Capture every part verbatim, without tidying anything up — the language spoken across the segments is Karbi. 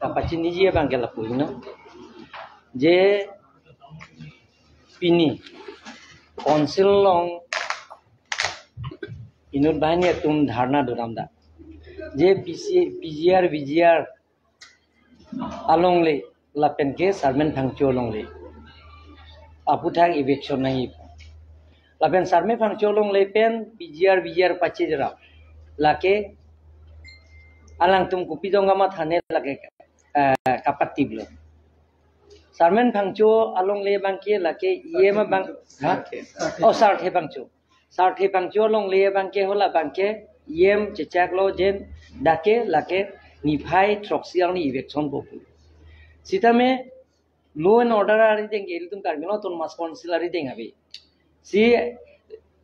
kapachiniji abang ke lapu heno. Je pini council along inut banghini atum dharna do-an dak. Je P C, P G R, V G R alongle lapen ke Sarmen Phangcho alongle aphuthak eviction nangji. Lapen Sarmen Phangcho alongle pen P G R, V G R pache jera. Lake alangtum kopi jong kamathane lake, eh, kapatiblo. Sarmen Phangcho alongle abang ke lake E M abang, ha? Oh, Sarthe Phangcho. Sarthe Phangcho alongle abang ke hala abang ke E M chechaklo, jen dak ke lake niphai throksi arni eviction po pu. Sitame law and order arideng ke, ilitum Karbi Anglong Autonomous Council arideng ave. Si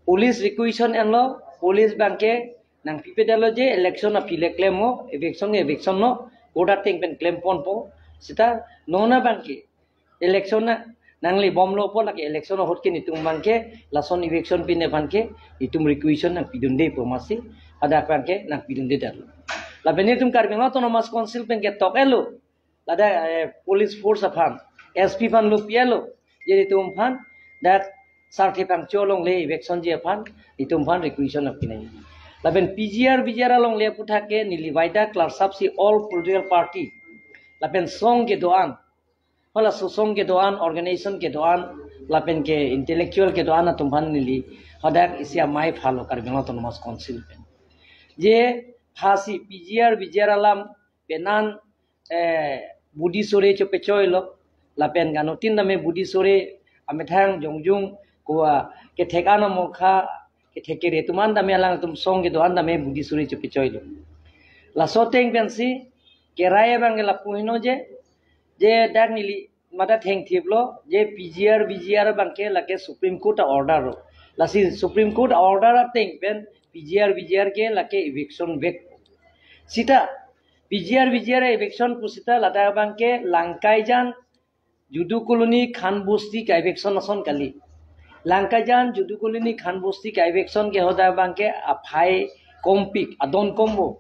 police requisition enlo, police abang ke nangpipedetlo je election aphi le klemnon, eviction eviction non, court ateng pen klemponpo. Sita non abang ke election na nanglebomlo pu lake election ahut ke netum abang ke lason eviction pine aphan ke netum requisition nangpidunde pu masi, hadak abang ke nangpidundedetlo. Lapen netum Karbi Anglong Autonomous Council pen ketok-etlo, ladak, eh, police force aphan, S P aphan lo pi-etlo, je netum aphan dak Sarthe Phangcho alongle eviction ji aphan netum aphan requisition nangpinangji. Lapen P G R, V G R alongle aphuthak ke neli waida klarsa si all political party lapen song kedo-an, hala sosong kedo-an, organization kedo-an, lapen ke intellectual kedo-an atum aphan neli hadak isi amei phalo Karbi Anglong Autonomous Council pen. Je phasi P G R, V G R alam penan, eh, budi sore chopechoilo, lapen ganutin dame budi sore amethang jongjung ko-an kethek anamokha, kethek kere atum an dame alangtum song kedo-an dame budi sore chopechoilo. Laso ateng pensi kerai abang ke lapu heno je, je dak neli mata thengthiplo, je P G R, V G R abang ke lake Supreme Court a-order lo. Lasi Supreme Court a-order ateng pen P G R, V G R ke lake eviction vek. Sita P G R, V G R eviction pusita ladak abang ke Langkaijan, Judu Colony, Khan Bosti ka-eviction ason kali. Langkaijan, Judu Colony, Khan Bosti ka-eviction ke hadak abang ke aphai kompik, adon kompo.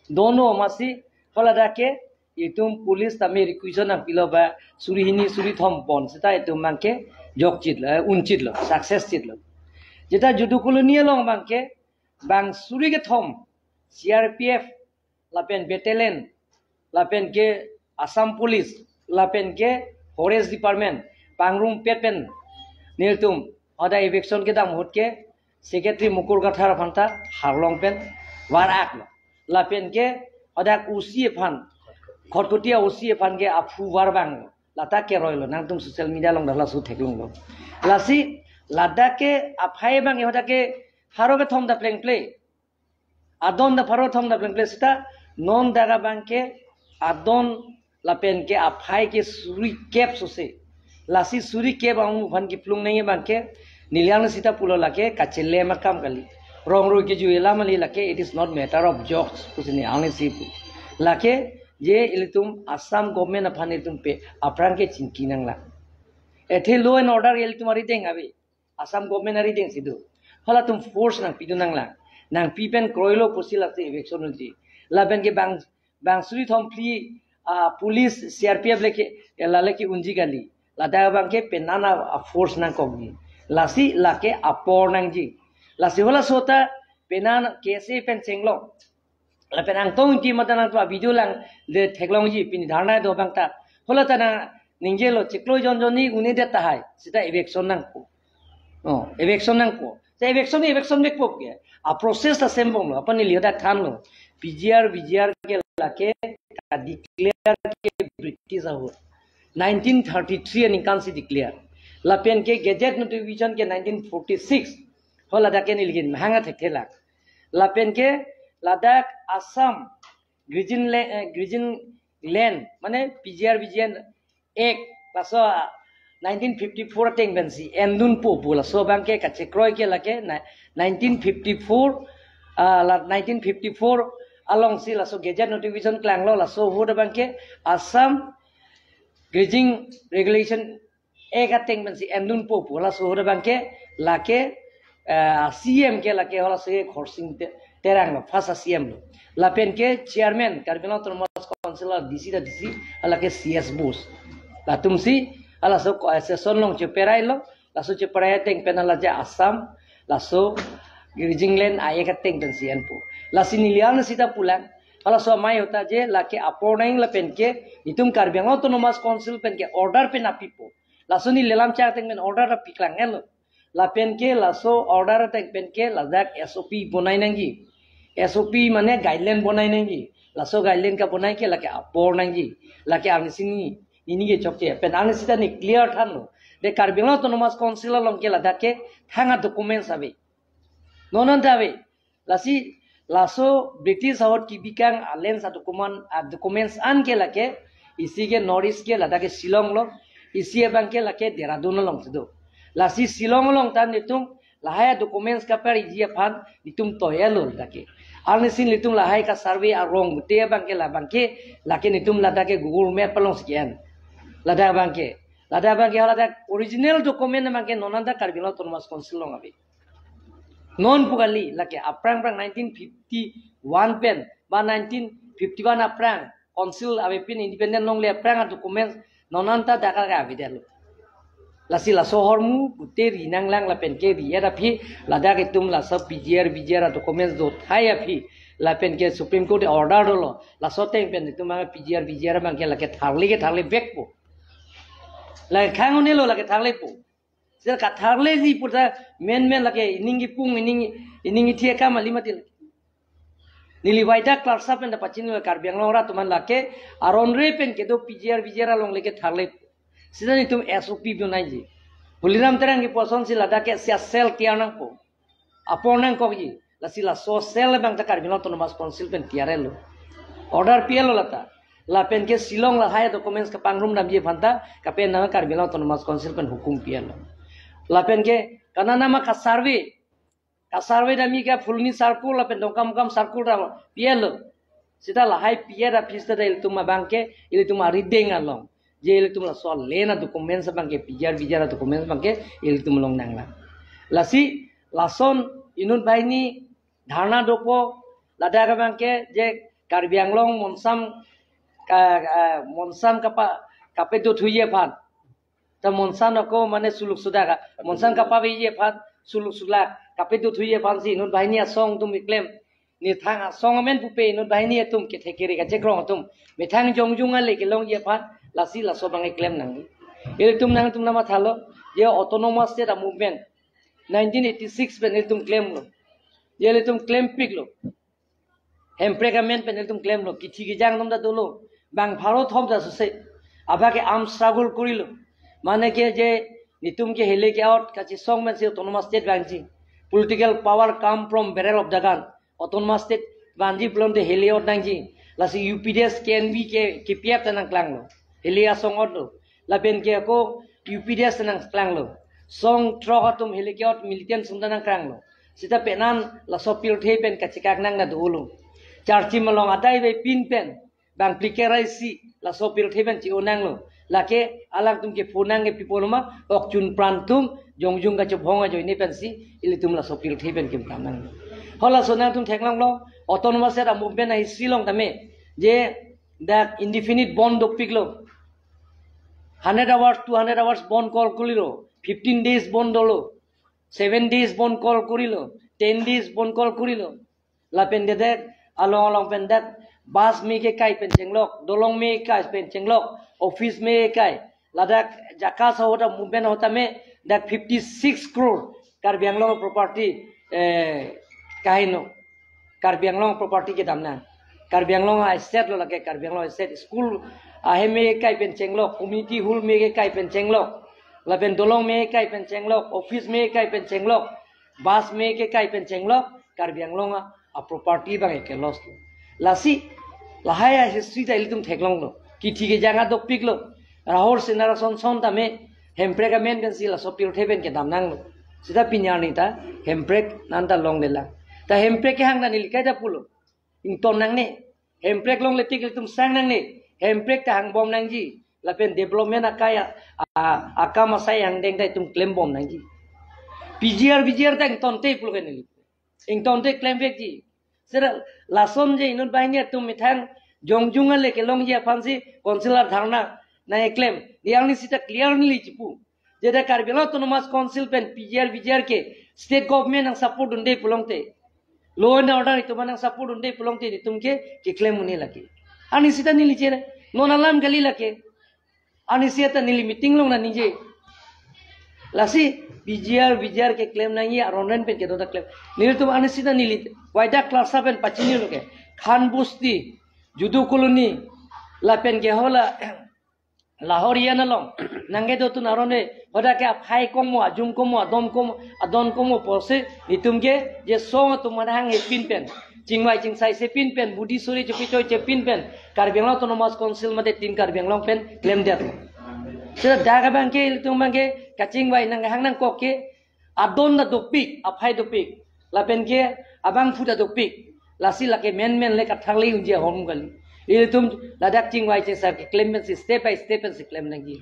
Dono masi, hala dak ke itum police tame requisition nangpilo ba suri hini suri thom pon sita itum abang ke jokchitlo, eh, unchitlo, success chitlo. Jeta Judu Colony along abang ke bang suri kethom C R P F lapen battalion lapen ke Assam Police lapen ke Forest Department pangrumpet pen nelitum hadak eviction kedam ahut ke Secretary Mukul Kathar aphan ta harlong pen var-aklo. Lapen ke hadak O C aphan, Khatkhati O C aphan ke aphu var vanglo. Lata keroilo, nangtum social media along dak laso theklonglo. Lasi ladak ke aphai abang ke hadak ke pharo kethom ta plengple. Adon ta pharo kethom ta plengple sita non dak abang ke adon lapen ke aphai ke suri kep sose. Lasi suri kep amu aphan kiplung nangji abang ke neli ang sita pulo lake kachelem akam kali. Rong roi kejui alam kali lake, it is not matter of jokes pusi neli ang si pu. Lake je ilitum Assam government aphan ilitum pe aphrang ke chingki nanglang. Athe law and order ilitum arideng ave. Assam government arideng si do. Halatum force nangpidun nanglang. Nangpi pen kroilo pusi lasi eviction unji. Lapen ke bang, bang suri thom phli, ah, police C R P F lake, eh, la lake unji kali. Ladak abang ke penan a-force nangkokji. Lasi lake apor nangji. Lasi halaso ta penan K S A pen chenglok. Lapen Angtong Engti mate nangtum a-video lang le theklongji pini dharna do abang ta. Hala ta nangningje lo chiklo jon jon ni une det tahai. Sita eviction nangpo. Oh, eviction nangpo. Sita eviction, eviction vekpo ke. A-process ta sembomlo. Apot neli hadak thanlo. P G R, V G R ke lake ka-declare ke British ahut. Nineteen thirty-three aningkan si declare. Lapen ke gazette notification ke nineteen forty-six. Hala dak ke neli kin hanga thekthe lak. Lapen ke ladak Assam Grazing La-, eh, Grazing Land, mane P G R V G N Act, laso, ah, nineteen fifty-four ateng pensi endunpo pu laso abang ke kachekroi ke lake na-, nineteen fifty-four, ah, la nineteen fifty-four alongsi laso gazette notification klanglo, laso ahut abang ke Assam Grazing Regulation Act ateng pensi endunpo pu laso ahut abang ke lake, eh, C M ke lake halaso ke Khorsing Te-, Terang lo, first a-C M lo. Lapen ke chairman Karbi Anglong Autonomous Council a D C ta D C, hala ke C S Bose. Latumsi, halaso ko-, session along cheperai lo, laso cheperai ateng pen hala je Assam, laso Rijingland aye kateng pen C M po. Lasi neli an sita pulang, halaso amei ahut ta je, lake apor nang lapen ke, itum Karbi Anglong Autonomous Council pen ke order pen apipo. Laso neli lam chak ateng pen order ta piklang-et lo. Lapen ke laso order ateng pen ke ladak S O P bonai nangji. S O P mane guideline bonai nangji. Laso guideline kabonai ke lake apor nangji. Lake arnisi ni, nini ke chokche. Pen arnisi ta ne clear thanlo. De Karbi Anglong Autonomous Council along ke ladak ke thang a-documents ave. Non an ta ave. Lasi, laso British ahut kebikang a-lands a-document, a-documents an ke lake, isi ke North East ke ladak ke Shillong lo, isi abang ke lake Dehradun along si do. Lasi Shillong along ta netum, lahai a-documents kapariji aphan, netum toya lo ladak ke. Arnisi netum lahai ka-survey arong, te abang ke labang ke, lake netum ladak ke Google Map alongsi ke-en. Ladak abang ke. Ladak abang ke, ladak original document abang ke, non an ta Karbi Anglong Autonomous Council along ave. Non pu kali, lake aphrang aphrang nineteen fifty-one pen, ba nineteen fifty-one aphrang, council avepin independent longle aphrang a-documents, non an ta dak ke avedetlo. Lasi laso ahormu, pute ri nanglang lapen ke ri-et aphi, ladak itum laso P G R, V G R a-documents dothai aphi, lapen ke Supreme Court order dolo, laso ateng pen itum abang P G R, V G R abang ke lake tharle ke tharle vekpo. Lake khang un-elo lake tharlepo. Sir katharleji pu ta men men lake ining kipung ining, ining ithi akam kali mati. Neli waida clerk sahab pen ta pachini lo Karbi Anglong arat atum an lake aron re pen kedo P G R V G R along lake tharle. Sita netum S O P bonaiji. Tuliram Terang kipu asonsi ladak ke sia cell tiar nangpo. Apor nangkokji. Lasi laso cell abang ta Karbi Anglong Autonomous Council pen tiar-et lo. Order pi-et lo lata. Lapen ke Shillong lahai documents kapangrum damji aphan ta, kape nang Karbi Anglong Autonomous Council pen hukum pi-et lo. Lapen ke, kananama ka-survey, ka-survey damji ke Phuloni circle, lapen Dongkamukam circle ta pi-et lo. Sita lahai pi-et aphi sita ilitum abang ke, ilitum arideng along. Je ilitum laso land a-documents abang ke, P G R, V G R a-documents abang ke, ilitum along nanglang. Lasi, lason inut banghini dharna dopo, ladak abang ke, je Karbi Anglong monsam, ka, ah, monsam kapa, kapedo thuji aphan. Ta monsam ako mane suluk sudak, monsam kapaveji aphan, suluk sulak, kapedo thuji aphansi inut banghini asong atum keklem. Nithang asong amen pupe inut banghini atum kethe kere kachekrong atum. Methang jongjung ale kelongji aphan, lasi laso abang keklem nangji. Ilitum nangtum nangmathalo, je Autonomous State a-movement. Nineteen eighty-six pen ilitum klemlo. Je ilitum klempiklo. Hemprek amen pen ilitum klemlo. Kithi kejang atum ta dolo. Bang pharo thom ta suse. Abang ke arm struggle korilo. Mane ke je netum ke hele ke-ot kachesong pensi Autonomous State vangji. Political power come from barrel of the gun. Autonomous State vanji pulote hele ot nangji. Lasi U P D S K N V ke, K P F ta nangklanglo. Hele asong otlo. Lapen ke ako U P D S ta nangklanglo. Song throk atum hele ke-ot militant sung ta nangklanglo. Sita penan laso pirthe pen kachekak nang na dolo. Charchim along adai avepin pen bang plikerai si laso pirthe pen chi-o nanglo. Lake alangtum ke phonang ke pi pulo ma, ok chun pran atum jongjung kachobhong ajoine pensi ilitum laso pirthe pen kim tam nanglo. Halaso nangtum theklonglo, Autonomous State a-movement a-history along tame, je dak indefinite bandh dopiklo. Hundred hours, two hundred hours bandh call korilo, fifteen days bandh dolo, seven days bandh call korilo, ten days bandh call korilo. Lapen ke dak along along pen dak bus me kekai pen chenglok, dolong me kekai pen chenglok, office me kekai. Ladak Jakka Sahota movement ahut tame dak fifty-six crore Karbi Anglong property, eh, kaheno. Karbi Anglong property kedam nang. Karbi Anglong a-asset lo lake Karbi Anglong a-asset. School ahem me kekai pen chenglok, community hall me kekai pen chenglok, lapen dolong me kekai pen chenglok, office me kekai pen chenglok, bus me kekai pen chenglok, Karbi Anglong a, a-property abang ke loss lo. Lasi, lahai a-history ta ilitum theklonglo. Kithi kejang adopiklo. Rahul Singh Rajwan son tame, Hemprek amen pensi laso pirthe pen kedam nanglo. Sita pini arni ta, Hemprek nanta longlelang. Ta Hemprek kehang ta neli kaita pulo. Ington nangne. Hemprek longle tik ilitum sang nangne. Hemprek ta hangbom nangji. Lapen development akai a, a, akam asai angdeng ta itum klembom nangji. P G R, V G R ta ingtonte pulo ke neli. Ingtonte klemvekji. Seta lason je inut banghini atum methang jongjung ale kelongji aphansi council adharna nangkeklem. Arni seta clear neli chipu. Jeta Karbi Anglong Autonomous Council pen P G R, V G R ke state government nangsupport dunde pulote, law and order itum nangsupport dunde pulote itum ke keklem un-e lake. Arni seta neli chere. Non alam kali lake. Arni seta neli meeting along nangji. Lasi P G R, V G R keklem nangji aron pen kedo ta klem. Nelitum arni seta neli waida cluster pen pachinilo ke. Khan Bosti, Judu Colony, lapen ke hala Lahorian along nangkedotun aron e, hadak ke aphai komo, ajum komo, adom komo, adon komo pusi itum ke je song atum mane hanghe pin pen, chingvai chingsai se pin pen, budi suri chupi choi che pin pen, Karbi Anglong Autonomous Council mate Team Karbi Anglong pen klemdet. Seta dak abang ke ilitum abang ke kachingvai nanghang nangkok ke, adon ta dopik, aphai dopik, lapen ke abangphu ta dopik. Lasi lake menmen le katharle unji ahom kali. Ilitum ladak chingvai chingsai keklem pensi step by step pensi klem nangji.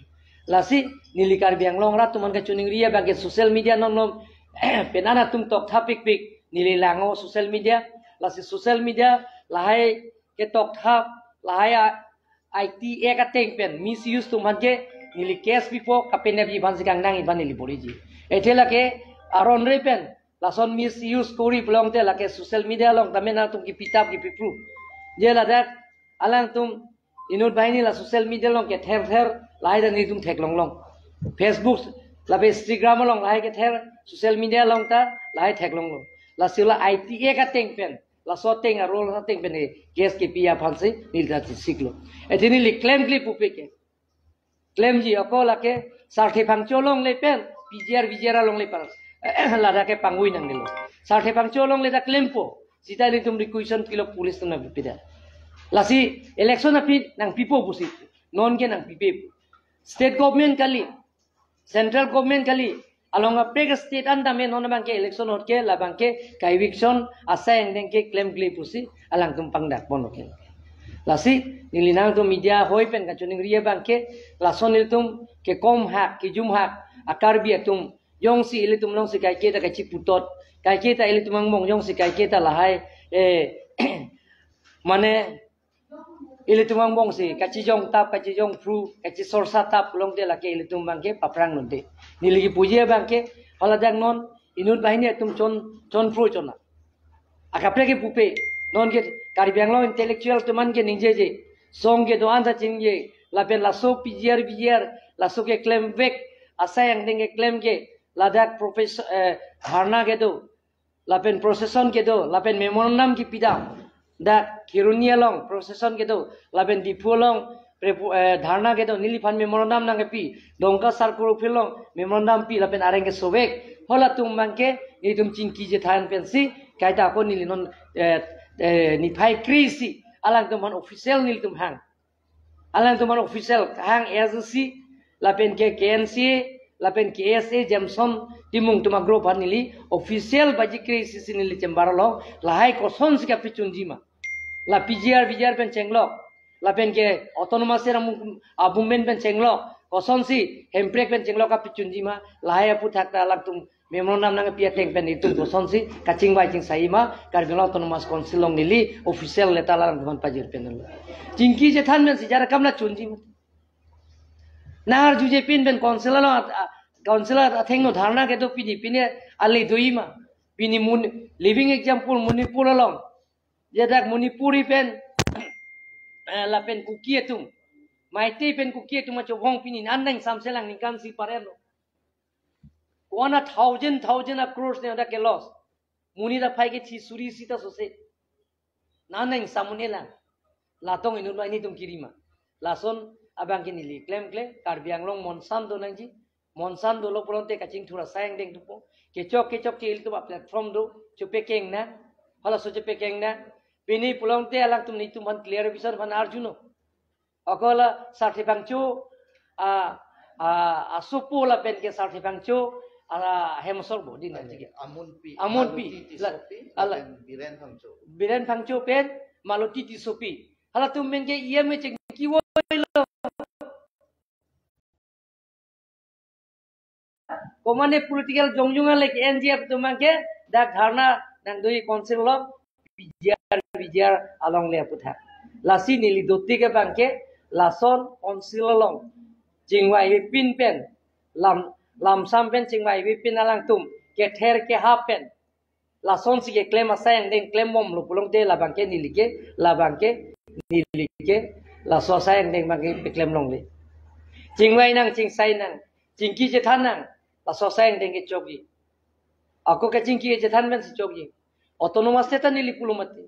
Lasi neli Karbi Anglong arat atum aphan kachiningri abang ke social media non non penan atum tokthap pikpik, neli lang-o social media. Lasi social media lahai ketoktha, lahai a I T Act ateng pen misuse atum aphan ke neli case pipo, kapenap ji aphansi kangnang aphan neli boriji. Athe lake aron re pen lason misuse kori pulote lake social media along tame nangtum kipi tap kipi pru. Je ladak alangtum inut banghini la social media along kether ther lahai ta nelitum theklong long. Facebook lapen Instagram along lahai kether, social media along ta lahai theklong long. Lasi la I T Act ateng pen, laso ateng a-rule ateng pen case kepi aphansi neli ta siklo. Athe neli klemkle pupe ke. Klemji ako lake Sarthe Phangcho along le pen, P G R, V G R along le pen. Ladak ke pangvoi nangnelo. Sarthe Phangcho along le ta klempo. Seta ilitum requisition pilo police atum nangpipida. Lasi election aphi nangpipo pusi. Non ke nangpipe. State government kali, central government kali, along kaprek state an tame non abang ke election ahut ke labang ke ka-eviction asai angdeng ke klemkle pusi alangtum pangdak pon oke. Lasi neli nangtum media hoi pen kachiningri abang ke lason ilitum kekom hak, kejum hak a-Karbi atum jongsi ilitum alongsi kaiketa kachiputot, kaiketa ilitum angbong jongsi kaiketa lahai, eh, mane ilitum angbongsi kachijong tap, kachijong pru, kachisorsa tap pulote lake ilitum abang ke paphrang nunde. Neli kipuji abang ke, haladak non inut banghini atum chon, chon pru chona. Akaprek ke pupe, non ke Karbi Anglong intellectual atum an ke ningjeje. Song kedo-an ta chingje, lapen laso P G R, V G R, laso keklemvek asai angdeng keklem ke, ladak professor, eh, dharna kedo, lapen procession kedo, lapen memorandum kipidam. Dak Kheroni along procession kedo, lapen Diphu along prepo-, eh, dharna kedo, neliphan memorandum nangkepi, Dongka Circle Office along memorandum pi, lapen areng kesovek. Halatum abang ke nelitum chingki chethan pensi, kaita ako neli non, eh, eh, niphai kre-isi alangtum aphan official nelitum hang. Alangtum aphan official hang A S D C, lapen ke K N C A, lapen K S A Jameson Timung atum a-group aphan neli official baji kre-isi si neli chamber along lahai kosonsi kapachunji ma. La P G R, V G R pen chenglok, lapen ke autonomous area mung-, a-movement pen chenglok, kosonsi hemprek pen chenglok kapachunji ma, lahai aphuthak ta alangtum memorandum nangpi ateng pen itum kosonsi kachingvai chingsai ma, Karbi Anglong Autonomous Council along neli official letter alangtum aphan pajir pen lo. Chingki chethan pensi jar akam la chunji ma. Nangarjuje pin pen council along at-, a-, council athengno dharna kedo pini, pini ale do-i ma. Pini mun, living example Manipur along. Jedak Manipuri pen, eh, lapen Kuki atum, Meitei pen Kuki atum achobong pini an nangsamselang ningkan isi parelo. Kona thousand, thousand of crores ne dak ke loss. Monit aphai kethi suri sita sose. An nangsamun-elang. Latum inut banghini atum kiri ma. Lason abang ke neli klemkle, Karbi Anglong monsam do nangji. Monsam dolo pulote kachingthur asai angdeng thupo. Kechok kechok ke ilitum a-platform do, chepekeng nang. Halaso chepekeng nang. Pini pulote alangtum nelitum aphan clarification aphan arjunon. Ako la Sarthe Phangcho, a, a, asopo lapen ke Sarthe Phangcho, a, hemsor bo din. Ani, atik. Amunpi. Amunpi. Maluti Tissopi, la, ala. Lapen Biren Phangcho. Biren Phangcho pen Maluti Tissopi. Halatum pen ke E M A cheng kiwoi lo. Komane political jongjung ale ke N G F atum abang ke dak dharna nangdo-i council along. P G R, P G R alongle aputhak. Lasi neli dotik abangke lason council along chingvai pin pen, lam, lamsam pen chingvai pin alangtum kether kehap pen lasonsi keklem asai angdeng klembomlo pulote labangke neli ke, labangke neli ke laso asai angdeng abangke peklem longle. Chingvai nang, chingsai nang, chingki chethan nang, laso asai angdeng ke chokji. Ako kachingki kachethan pensi chokji. Autonomous state ta neli pulo mati.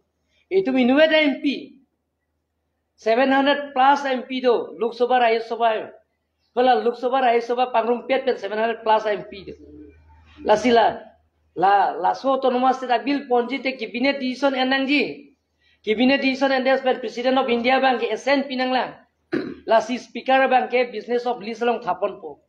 Itum inutvet M P, seven hundred plus M P do, Lok Sabha, Rajya Sabha. Hala Lok Sabha, Rajya Sabha pangrumpet pen seven hundred plus M P do. Lasi la, la, laso autonomous state a-bill ponji te cabinet decision en nangji. Cabinet decision endet pen President of India abangke assent pi nanglang. Lasi Speaker abangke business of list along thaponpo.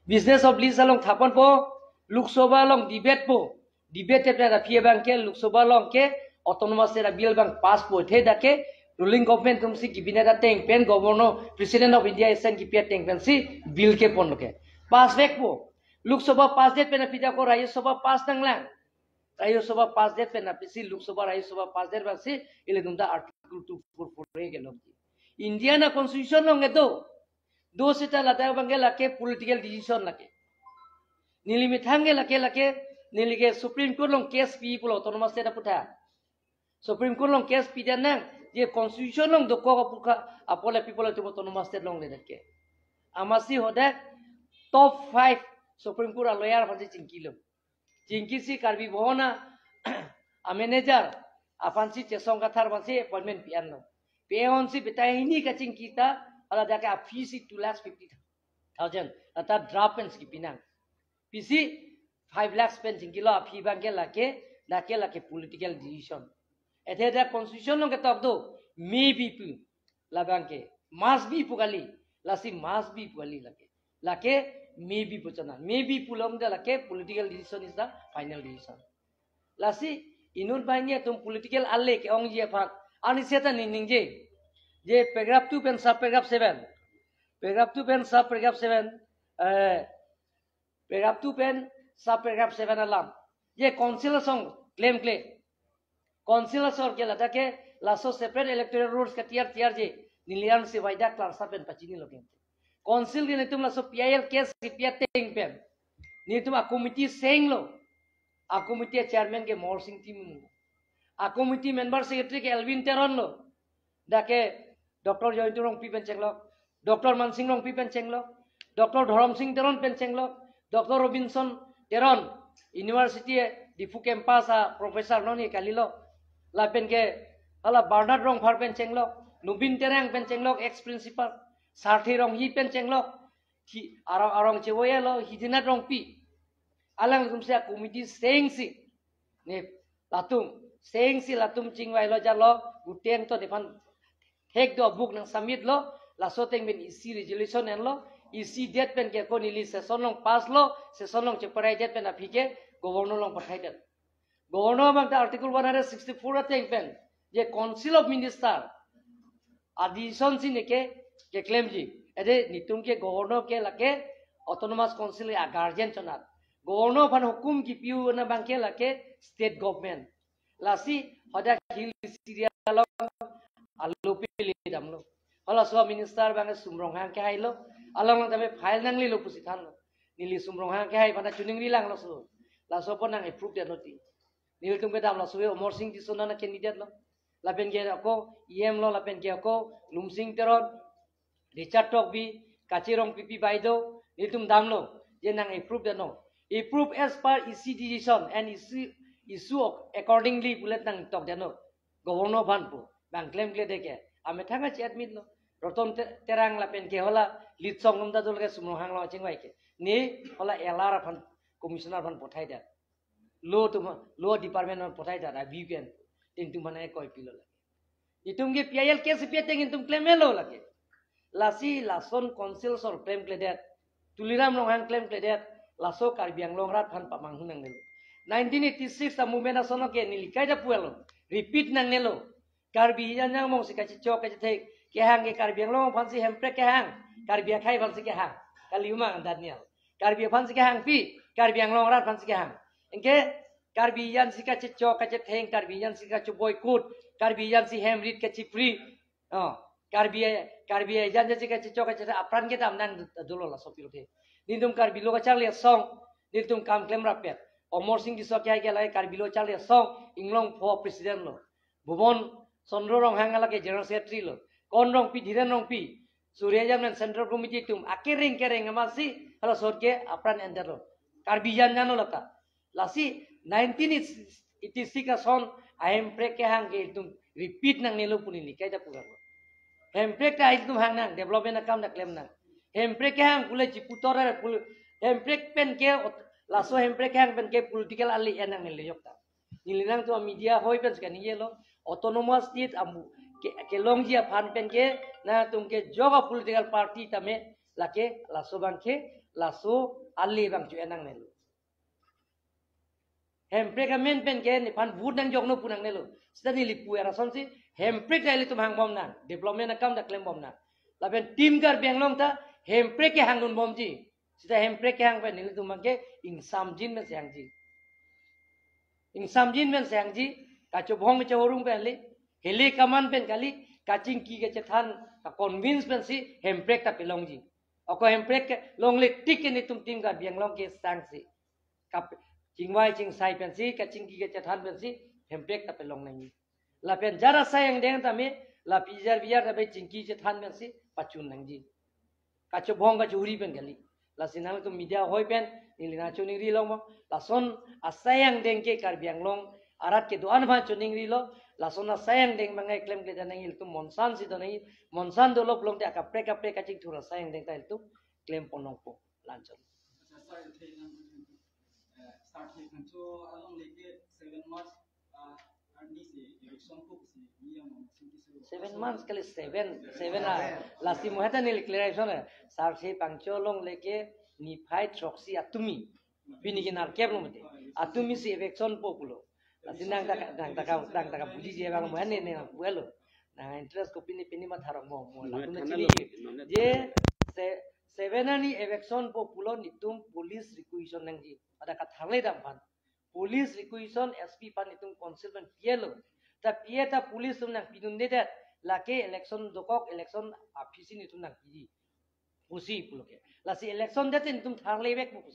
Business of list along thaponpo, Lok Sabha along debate po. Debate pen aphi abangke Lok Sabha along ke autonomous state a-bill abang pass po, the dak ke ruling government atumsi cabinet ateng pen Governor, President of India assent kipi ateng pensi bill ke ponlo ke. Pass vekpo. Lok Sabha pass det pen aphi dak ko Rajya Sabha pass nanglang. Rajya Sabha pass det pen aphisi Lok Sabha, Rajya Sabha pass det abangsi ilitum ta Article two four four A kelongji. Indian a-constitution along kedo. Do seta ladak abangke lake political decision lake. Neli methang ke lake, lake, neli ke Supreme Court along case pi pulo autonomous state aputhak. Supreme Court along case pidet nang, je constitution along dokok aputhak, apot le pi pulo itum autonomous state longledet ke. Amatsi hadak top five Supreme Court a-lawyer aphansi chingkilo. Chingkisi Karbi Bhawan a, a-manager aphansi Chesong Kathar aphansi appointment pi-anlo. Pi-ansi betai hini kachingki ta, hala dak ke a-fee si two lakhs fifty thousand, ata draft pensi kipi nang. Pisi five lakhs pen chingkilo, a-fee abangke lake, dak ke lake political decision. Athe dak constitution along ketok do, maybe pu. Labangke must be pu kali, lasi must be pu kali lake. Lake maybe pu chana. Maybe pulote lake political decision is the final decision. Lasi inut banghini atum political ale ke-ongji aphan, ani seta ning ningje. Je paragraph two pen sub paragraph seven. Paragraph two pen sub paragraph seven. Eh, paragraph two pen sub paragraph seven alam. Je council asong klemkle. Council asong ke ladak ke laso separate electoral rules katiar tiarji. Neli ansi waida klarsap pen pachinilo ke. Council ke nelitum laso P I L case kipi ateng pen, nelitum a-committee senglo. A-committee chairman ke Morsing Timung. A-committee member secretary ke Elwin Teron lo. Dak ke Doctor Jayantu Rongpi pen chenglok, Doctor Mansing Rongpi pen chenglok, Doctor Dhorom Sing Teron pen chenglok, Doctor Robinson Teron, University Diphu campus a-professor non ye kalilo. Lapen ke hala Bernard Rongphar pen chenglok, Nobin Terang pen chenglok, ex principal, Sarthi Ronghi pen chenglok, hi, arong, arong chevoyelo, Hidinath Rongpi. Alangtum si a-committee sengsi. Ne latum, sengsi latum chingvailo jalo, guteng to nephan thek do book nang submit lo, laso ateng pen isi resolution enlo, isi det pen ke ko neli session along pass lo, session along cheparai det pen aphi ke Governor along pathaidet. Governor abang ta Article one hundred sixty-four ateng pen, je Council of Minister a-decision si neke keklemji. Athe nelitum ke Governor ke lake Autonomous Council a-guardian chonat. Governor aphan hukum kipi-un abangke lake state government. Lasi hadak hill area along alo pili damlo. Halaso a-minister abang Sum Ronghang kehailo. Along lang tame file nanglelo pusi thanlo. Neli Sum Ronghang kehai aphan ta choningri langlo so. Laso apot nang approve det noti. Nelitum kedam laso Amarsing Tisso nana candidate lo. Lapen ke ako E M lo, lapen ke ako Lumsing Teron, Richard Tokbi, Kache Rongpipi baideo, nelitum damlo, je nang approve det non. Approve as per isi decision and issue, issue accordingly pulet nangtok det non. Governor aphan pu, bang klemkledet ke. Amethang achi admit lo. Roton Te-, Terang lapen ke hala Litsong Lumda dol ke Sum Ronghang lo chingvai ke. Ne hala L R aphan, commissioner aphan pathaidet. Law atum, law department aphan pathaidet, a-V P N. Nelitum aphan ekoi pilo lake. Itum ke P I L case pi ateng itum klemlo lake. Lasi lason council asong klemkledet. Tuliram Ronghang klemkledet. Laso Karbi Anglong arat aphan pamanghu nangnelo. Nineteen eighty-six a-movement ason ke neli kaita pulo. Repeat nangnelo. Karbi hijan jang mong si kachichok kachithek. Kehang ke Karbi Anglong aphansi Hemprek kehang. Karbi akhei aphansi kehang. Kali ma Daniel. Karbi aphansi kehang pi. Karbi Anglong arat aphansi kehang. Anke Karbi ajan si kachechok kachetheng, Karbi ajan si kacho-boycott, Karbi ajan si hem rit kachipri. Oh, Karbi, Karbi ajan si kachechok kachetheng apran kedam nang dolo laso pirthe. Nelitum Karbi Lo Kacharli Asong, nelitum kam klem rapet. Amarsing Tisso ke hai ke lahai Karbi Lo Kacharli Asong, Inglongpho president lo. Bhuban Chandra Ronghang lake general secretary lo. Kon Rongpi, Dhiren Rongpi, Surya Jamnen central committee atum akereng kereng amatsi halaso ahut ke apran endetlo. Karbi ajan ajan lo lata. Lasi nineteen eighty-six ason ahemprek kehang ke itum repeat nangnelo pu neli kaita pulo. Hemprek ta itum hang nang, development akam ta klem nang. Hemprek kehang pule chiputor pule, hemprek pen ke ot-, laso hemprek kehang pen ke political ali en nangnelo jokta. Neli nangtum media ahoi pen si kaningje lo, autonomous state amu ke, kelongji aphan pen ke nangtum kejok a-political party tame lake laso abang ke, laso ali abang cho-en nangnelo. Hemprek amen pen ke nephan vote nangjoknon pu nangnelo. Seta neli pu era asonsi hemprek ta ilitum hangbom nang, development akam ta klembom nang. Lapen Team Karbi Anglong ta hemprek kehang dunbomji. Seta hemprek kehang pen nelitum abang ke ingsamjin pen si hangji. Ingsamjin pen si hangji, kachobong kachorung pen kali, hile kaman pen kali, kachingki kachethan, ka-convince pensi hemprek ta pelongji. Ako hemprek kelongle tik ke nelitum Team Karbi Anglong ke sangsi. Kap-, chingvai chingsai pensi, kachingki kachethan pensi, hemprek ta pelong nangji. Lapen jara asai angdeng tame, la pijar bijar tame chingki chethan pensi, pachun nangji. Kachobong kachori pen kali. Lasi nangtum media ahoi pen, neli nangchoningri longpo. Lason asai angdeng ke Karbi Anglong arat kedo-an aphan choningrilo. Lason asai angdeng abang ke klemkle nangji, ilitum monsan si do nangji. Monsan dolo pulote akaprek kaprek kachingthur asai angdeng ta ilitum klempon longpo. Lanchon. Acha, sir, the, eh, sir, the control along lake seven March, ah, arni si election ko si ni yang masing kisu. Seven months kali, seven, seven ah. Lasi mo heta neli clarification eh. Sar si pangcho along lake niphai throksi atumi. Pini ke nerkep lo mati. Atumi si eviction po pulo. Lasi nang taka, nang taka, nang taka buliji abang mo hene ne buelo. Nang interest ko pini pini matharok mo mo. Mo latum thana chini lo, non ne je thana. Se-, seven arni eviction po pulo nelitum police requisition nangji. Ada katharle dam aphan. Police requisition S P aphan nelitum council pen pilo. Ta pi-e ta police atum nangpidundedet. Lake election dokok, election aphisi nelitum nangpiji pusi pulo ke. Lasi election det nelitum tharlevek pusi.